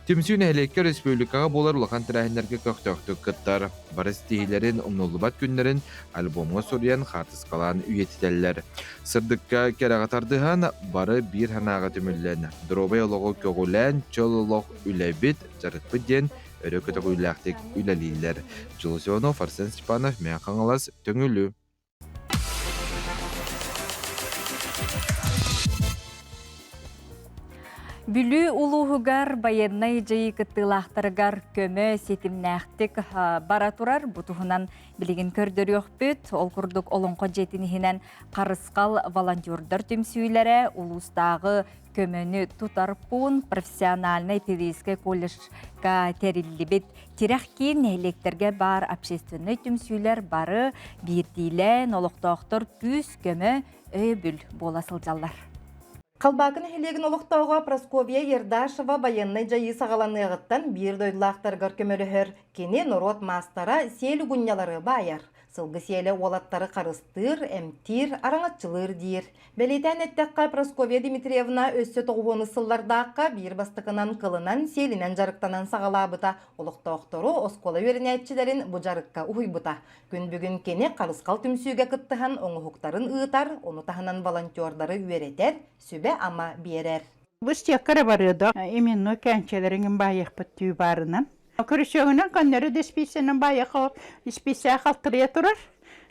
O: Түмсүү нэһилиэккэ республикаҕа буолар улахан тэрээһиннэргэ көхтөөхтүк кыттар. Бары ситиһиилэрин, умнуллубат күннэрин альбомҥа суруйан, хаартыскалаан үйэтитэллэр. Сырдыкка кэрэҕэ тардыһан, бары биир санааҕа түмүллэн, доруобай олоҕу көҕүлээн, чөл олох үлэбит, дьарыкпыт диэн өрө көтөҕүүлээхтик үлэлииллэр. Дьулусионов Арсен Степанов, Мэҥэ Хаҥалас, Төҥүлү.
A: Бүлүү улууһугар байыаннай дьайыы кыттыылаахтарыгар көмө ситимнээхтик бара турар. Бу туһунан билигин көрдөрүөхпүт. Ол курдук Олоҥхо дьиэтин иһинэн Харысхал волонтердар түмсүүлэрэ улуустааҕы көмөнү тутар пуун профессиональнай педагогическай колледжка тэриллибит тирэх киин нэһилиэктэргэ баар общественнай түмсүүлэр бары биирдиилээн олохтоохтор күүс-көмө өйөбүл буола сылдьаллар.
Q: Халбаакы нэһилиэгин олохтооҕо Прасковья Ердашева байыаннай дьайыы саҕаланыаҕыттан биир дойдулаахтарыгар көмөлөһөр. Кини норуот маастара сиэл угунньалары баайар. Сылгы сиэлэ уолаттары харыстыыр, эмтиир, араҥаччылыыр диир. Бэлиэтээн эттэххэ, Прасковья Дмитриевна өссө тоҕуһуону сыллардаахха биир бастакынан кылынан, сиэлинэн дьарыктанан саҕалаабыта. Олохтоохтору оскуола үөрэнээччилэрин бу дьарыкка уһуйбута. Күн бүгүн кини Харысхал түмсүүгэ кыттыһан оҥоһуктарын ыытар, ону таһынан волонтердары үөрэтэр, сүбэ-ама биэрэр.
R: Бу стекка эрэ барыа да именной кээнчэлэриҥин баайыахпыт түү баарынан. Көрүсүөҥүнэн көннөрү да испииссэнэн баайыахха испииссэ халтырыйа турар.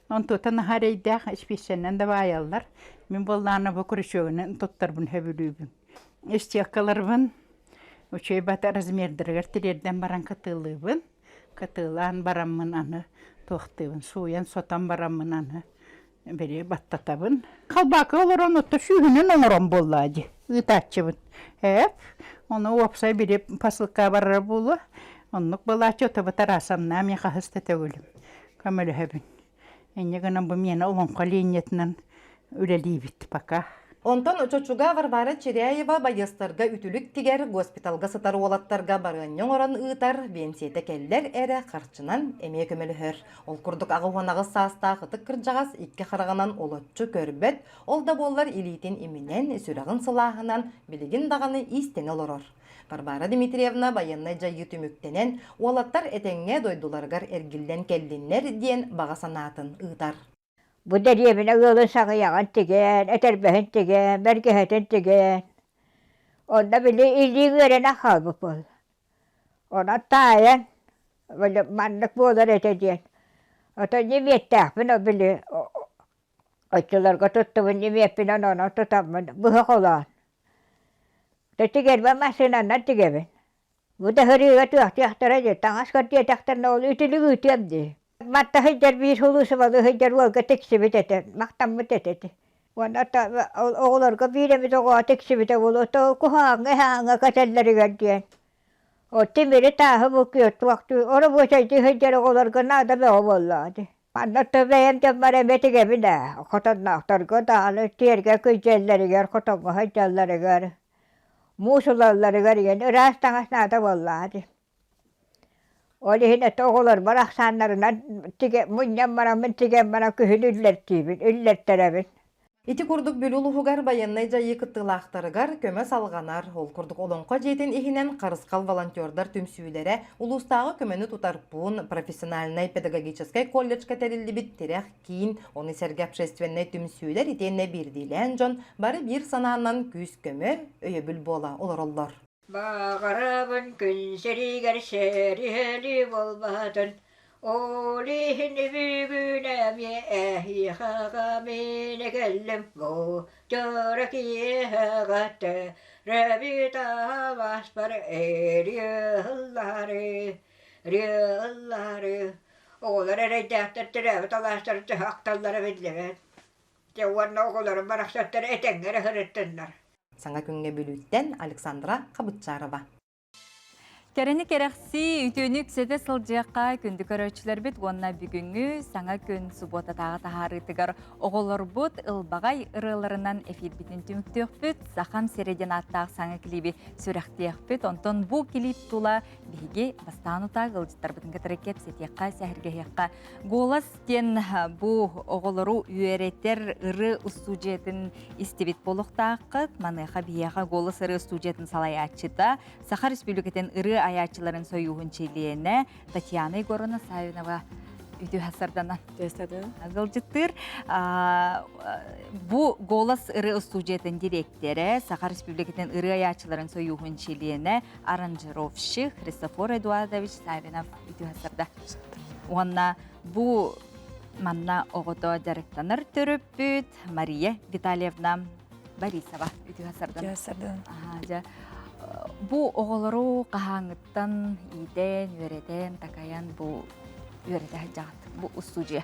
R: Онтута наһаа эрэйдээх испииссэнэн да баайаллар. Мин буоллаҕына бу көрүсүөгүнэн туттарбын сөбүлүүбүн. Истиэккаларбын үчүгэй бата размердарыгар тириэрдэн баран кытыылыыбын. Кытыылаан бараммын аны туохтуубун сууйан-сотон бараммын аны били баттатабын. Халбаакы олорон отто сүүһүнэн оҥорон буоллаа дии ыытааччыбын. Эп, ону уопсай били посылка барара буолуо. Оннук буолааччы отобу Тарасовна мин хаһыс да төгүлүм көмөлөһөбүн. Инньэ гынан бу миэнэ олоҥхо линиятынан үлэлиибит пока.
Q: Онтон Чочуга Варвара Чиряева байыастарга үтүлүк тигэр, госпиталга сытар уолаттарга барыанньа оҥорон ыытар, биэнсийэтэ кэллэр эрэ харчынан эмиэ көмөлөһөр. Ол курдук 88 саастаах ытык кырдьаҕас икки хараҕынан олоччу көрбөт, ол да буоллар илиитин иминэн, сүрэҕин сылааһынан билигин даҕаны иистэнэ олорор. Варвара Дмитриевна байыаннай дьайыы түмүктэнэн, уолаттар этэҥҥэ дойдуларыгар эргиллэн кэллиннэр диэн баҕа санаатын ыытар.
S: Бу дэриэбинэ ыалын саҕыйаҕын тигэн, этэрбэһин тигэн, бэргэһэтин тигэн. Онно били илии үөрэнэн хаалбыт буолла. Онон таайан, били маннык буолар этэ диэн. Оттон ньимиэттээхпин ол били оччолорго туттубун ньимиэппинэн онон тутаммын быһа холоон. Тигэрбэ массыынанан тигэбин. Бу да сырыыга туохтуохтара дии, таҥас көрдүөтэхтэринэ ол үтүлүк ыытыам дии. Манта сылдьар биир сулуусубалыы сылдьар уолга тиксибит этэ, махтаммыт этэ ити. Уонна оҕолорго биир эмит оҕоҕо тиксибитэ буолуо, то куһаҕаҥҥа иһээҥҥэ кэтэллэригэр диэн. Ол тимири тааһы бу туохтуу оробуочайдыы сылдьар оҕолорго наада бөҕө буоллаҕа дии. Манна то бэйэм дьоммор эмиэ тигэбин ээ, хотонноохторго даҕаны тиэргэ күдьэллэригэр, хотоҥҥо сылдьалларыгар, муус ылалларыгар игин ыраас таҥас наада буоллаҕа дии. Ол иһин это оҕолорбор ахсааннарынан тигэ мунньан бараммын тигэн баран күһүн үллэртиибин, үллэртэрэбин.
Q: Ити курдук Бүлүү улууһугар байыаннай дьайыы кыттыылаахтарыгар көмө салҕанар. Ол курдук Олоҥхо дьиэтин иһинэн Харысхал волонтердар түмсүүлэрэ улуустааҕы көмөнү тутар пуун, профессиональнай педагогическай колледжка тэриллибит тирэх киин, ону сэргэ общественнай түмсүүлэр итиэннэ биирдиилээн дьон бары биир санаанан күүс-көмө, өйөбүл буола олороллор.
S: Баҕарабын күн сиригэр сэриһэлии буолбатын, ол иһин бүгүн эмиэ эһиэхэҕэ мин кэллим бу дьоро киэһэҕэ төрөөбүт аҕаспар ырыа ыллаары Оҕолор эрэйдээхтэр төрөөбүт алаастарын төһө ахталлара биллибэт. Дьэ уонна оҕолорум барахсаттар этэҥҥэ эрэ сырыттыннар.
Q: Саҥа күҥҥэ Бүлүүттэн Александра Хабытчарова.
A: Кэрэни кэрэхсии, үтүөнү үксэтэ сылдьыахха күндү көрөөччүлэрбит уонна бүгүҥҥү саҥа күн субуотатааҕы таһаарыытыгар оҕолорбут ылбаҕай ырыаларынан эфирбитин түмүктүөхпүт, Сахам сирэ диэн ааттаах саҥа клиби сүрэхтиэхпит. Онтон бу клип тула биһиги бастаан утаа ыалдьыттарбытын кытары кэпсэтиэххэ, сэһэргэһиэххэ. Голос диэн бу оҕолору үөрэтэр ырыа устуудьуйатын истибит буолуохтааххыт. Маныаха биһиэхэ Голос ырыа устуудьуйатын салайааччыта, Саха Республикатын ырыа айааччыларын сойууһун чилиэнэ Татьяна Егоровна Савинова үтүө сарданан ыалдьыттыыр. Бу Голос ырыа устуудьуйатын дириэктэрэ, Саха Республикатын ырыа айааччыларын сойууһун чилиэнэ, аранжировщик Христофор Эдуардович Савинов үтүө сарда. Уонна бу манна оҕото дьарыктанар төрөппүт Мария Витальевна Борисова үтүө сардан. Дьэ. Бу оҕолору хаһааҥҥыттан иитэн, үөрэтэн, такайан бу үөрэтэ сылдьаҕыт бу устуудьуйа?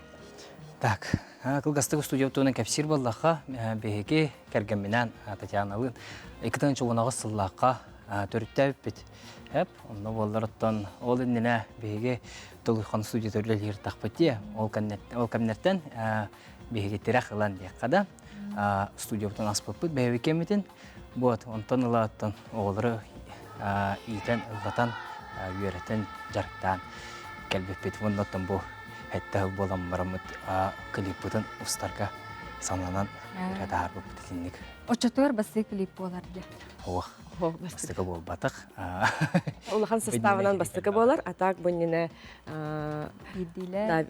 T: Так, кылгастык устудьуйа туһунан кэпсиир буоллахха, биһиги кэргэмминээн Татьяналыын 2018 сыллаахха төрүттээбиппит. Эп, онно буоллар оттон ол иннинэ биһиги Тулуйхан студията үлэлиир тахпыт дии. Ол кэмнэртэн биһиги тирэх ылан диэххэ да студиябытын аспыппыт бэйэбит кэммитин. Вот, онтон ыла оттон оҕолору иитэн, ыллатан, үөрэтэн, дьарыктаан кэлбиппит. Уонна оттон бу сэттэ сыл буолан бараммыт клиппытын устарга сананан эрэ таһаарбыппыт итинник.
A: Оччотугар бастакы клип буолар дии.
T: Ох, бастакы буолбатах.
U: Улахан составынан бастакы буолар, а так бу иннинэ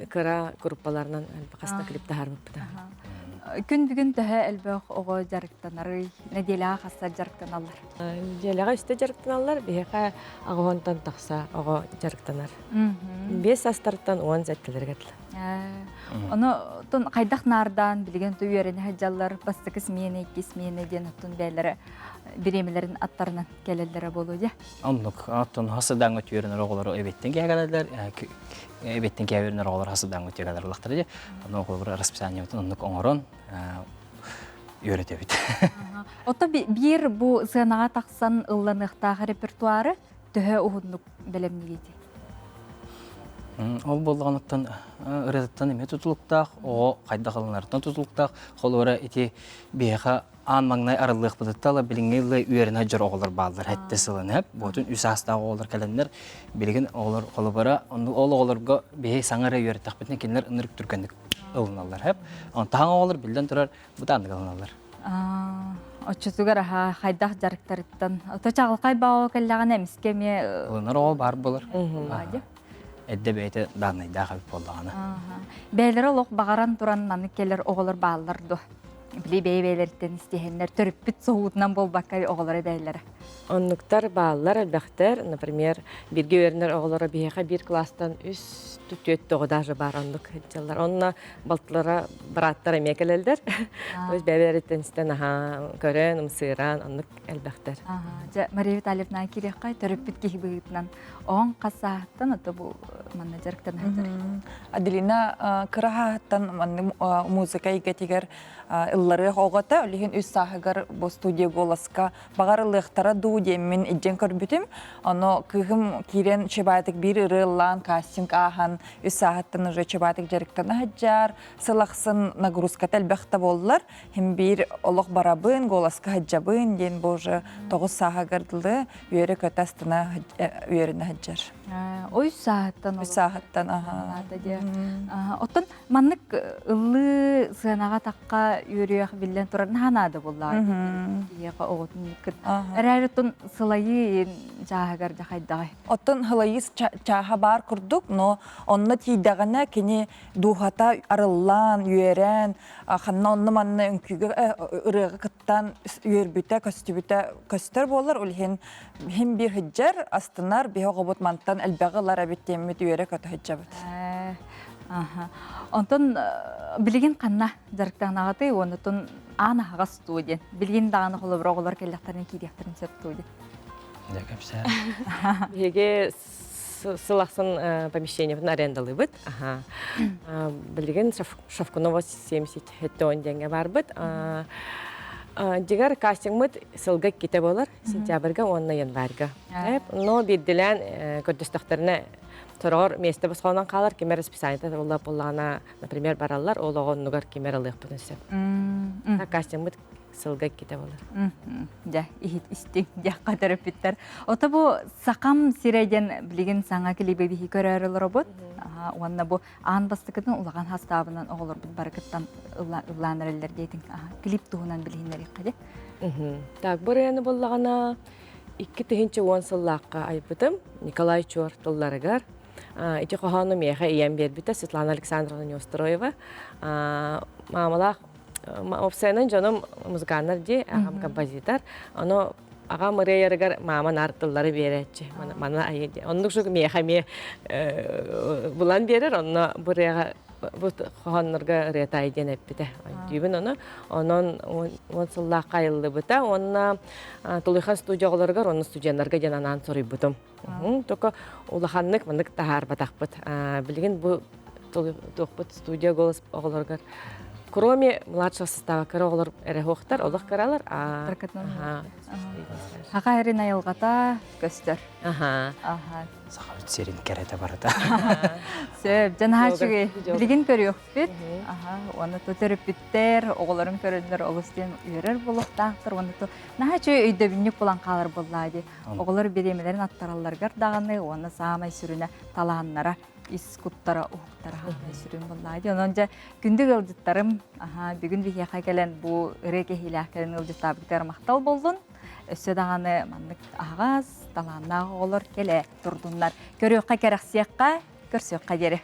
U: кыра группаларынан хаста клип таһаарбыппыта.
A: Күн бүгүн төһө элбэх оҕо дьарыктанарый? Нэдиэлэҕэ хаста дьарыктаналлар?
U: Нэдиэлэҕэ үстэ дьарыктаналлар, биһиэхэ аҕыһонтон тахса оҕо дьарыктанар. Биэс астартан уон сэттэлэргэ дылы.
A: Ону тон хайдах наардаан билигин ту үөрэнэ сылдьаллар, бастакы смена, икки смена диэн оттон бэйэлэрэ бириэмэлэрин аттарынан кэлэллэрэ буолуо дии.
T: Оннук. Оттон хасыдаҥҥа түөрэнэр оҕолору эбиттэн кэһэгэлэлэр, эбиттэн кэһэбэринэр оҕолор хасыдаҥҥа түөгэлэр улахтара дии. Ону оҕолору расписаниебытын оннук оҥорон үөрэтэбит.
A: Ото биир бу сыанаҕа тахсан ылланыахтаах репертуары төһө уһуннук бэлэмниигитий?
T: Ол буоллаҕыттан ырыатыттан эмиэ тутулуктаах, оҕо хайдах ылынарыттан тутулуктаах. Холобура ити биһиэхэ аан маҥнай арыллыахпытыттан ыла билиҥҥи ылла үөрэнэ дьор оҕолор бааллар сэттэ сылын эп буотун үс саастаах оҕолор кэлэннэр билигин оҕолор холобура ол оҕолорго биһи саҥа эрэ үөрэттэхпитинэ кинилэр ынырык түргэнник ылыналлар эп онтон оҕолор биллэн турар бытааннык ылыналлар.
A: Оччотугар аха хайдах дьарыктарыттан ото чаҕылхай баҕа кэллэҕинэ эмискэ эмиэ
T: ылынар оҕо баар буолар. Эрдэ бэйэтэ дааннайдаах эбит буоллаҕына.
A: Бэйэлэрэ олох баҕаран туран маннык кэлэр оҕолор бааллар дуо? Били бэйэ-бэйэлэриттэн истиһэннэр төрүппүт соһуутунан буолбакка оҕолоро бэйэлэрэ.
U: Оннуктар бааллар элбэхтэр. Например, бииргэ үөрэнэр оҕолоро биһиэхэ биир класстан үс түөрт оҕо даже баар оннук сылдьаллар. Онно балтылара, бырааттара эмиэ кэлэллэр. То есть бэйэлэриттэн истэн аһаа көрөн, ымсыыран оннук элбэхтэр.
A: Дьэ, Мария Витальевна кириэххэ төрөппүт киһи быһыытынан оҕоҥ хас сааһыттан ото бу манна дьарыктана сылдьар?
V: Аделина кыра сааһыттан маннык музыка эйгэтигэр ылларыах оҕото, ол иһин үс сааһыгар бу студия голоска баҕар ылыахтара дуу диэммин илдьэн көрбүтүм. Ону кыыһым киирэн чебаатык биир ырыа ыллаан кастинг ааһан үс сааһыттан уже чебаатык дьарыктана сылдьар, сыл ахсын нагрузката элбэх да буоллар, Хим биир олох барабын, голоска сылдьабын диэн бу уже тоҕус сааһыгар дылы үөрэ-көтө астына үөрэнэ сылдьар.
A: Ой сааһыттан
V: Үс сааһыттан аха.
A: Оттон маннык ыллыы сыанаҕа тахха үөрүөх биллэн турар наһаа наада буоллаҕа. Киһиэхэ оҕотун кыт. Эрээри оттон сылайыы чааһыгар дьэ хайдаҕай?
V: Оттон сылайыы чааһа баар курдук, но онно тиийдэҕинэ кини дууһата арыллан, үөрэн, ханна онно-манна үҥкүүгэ ырыаҕа кыттан үөрбүтэ, көстүбүтэ көстөр буолар. Ол иһин иһин биир сылдьар, астынар, биһи оҕобут мантан элбэҕи ылар эбит диэммит үөрэ-көтө сылдьабыт.
A: Онтон билигин ханна дьарыктанаҕытый уонна аан аһаҕас дуу диэн. Билигин даҕаны холобур оҕолор кэллэхтэринэ киириэхтэрин сөп дуу диэн.
T: Дьэ кэпсээ.
U: Биһиги сыл ахсын помещениебытын арендалыыбыт. Билигин Шовкунова 77 диэҥҥэ барбыт. Дьигэр кастингмыт сылга иккитэ буолар, сентябрьга уонна январьга. Но биирдилээн көрдөстөхтөрүнэ сороҕор миэстэ босхолонон хаалар, ким эрэ расписаниета буолла буоллаҕына, например, бараллар, ол оҕо оннугар ким эрэ ылыахпытын сөп. Кастингмыт сылга иккитэ буолар.
A: Дьэ, иһит истиҥ диэххэ төрөппүттэр. Ото бу Сахам сирэ диэн билигин саҥа клиби биһи көрөөр олоробут. Уонна бу аан бастакытын улахан хастаабынан оҕолорбут бары кыттан ыллаан эрэллэр диэтиҥ. Клип туһунан билиһиннэриэххэ дии.
U: Так, бу ырыаны буллаҕына 2010 сыллаахха айбытым Николай Чуор тылларыгар. Ити хоһоону миэхэ ийэм биэрбитэ Светлана Александровна Неустроева. Маамалаах Уопсайынан дьонум музыканнар дии, аҕам композитор. Ону аҕам ырыайарыгар маама наар тыллары биэрээччи. Мана айы дии. Оннук шук миэхэ эмиэ булан биэрэр, онно бу ырыаҕа Бу хоһооннорго ырыатай диэн эппитэ. Өйдүүбүн ону. Онон уон сыллаахха айыллыбыта. Уонна Тулуйхан студия оҕолоругар, онно студеннарга диэн анаан суруйбутум. Только улаханнык маннык таһаарбатахпыт. Билигин бу туохпут студия голос оҕолоругар кроме младшего состава кыра оҕолор эрэ суохтар, олох кыралар.
A: Аха эрин айылҕата көстөр.
U: Аха.
T: Сахабыт сирин кэрэтэ барыта.
A: Сөп, дьанаһа үчүгэй. Билигин көрүөхпүт. Аха, уонна то төрөппүттэр, оҕолорун көрөннөр олус диэн үөрэр буолуохтаахтар. Уонна то наһаа үчүгэй өйдөбүнньүк булан хаалар буоллаа дии. Оҕолор бириэмэлэрин аттаралларыгар даҕаны уонна саамай сүрүнэ талааннара, ис куттара уһуктара саамай сүрүн буоллаа дии. Онон дьэ күндү ыалдьыттарым, аха, бүгүн биһиэхэ кэлэн бу ырыа кэһиилээх кэлэн ыалдьыттаабытыгар махтал боллун. Өссө даҕаны маннык аһаҕас, талааннаах оҕолор кэлэ турдуннар. Көрүөххэ кэрэхсиэххэ, көрсүөххэ диэри.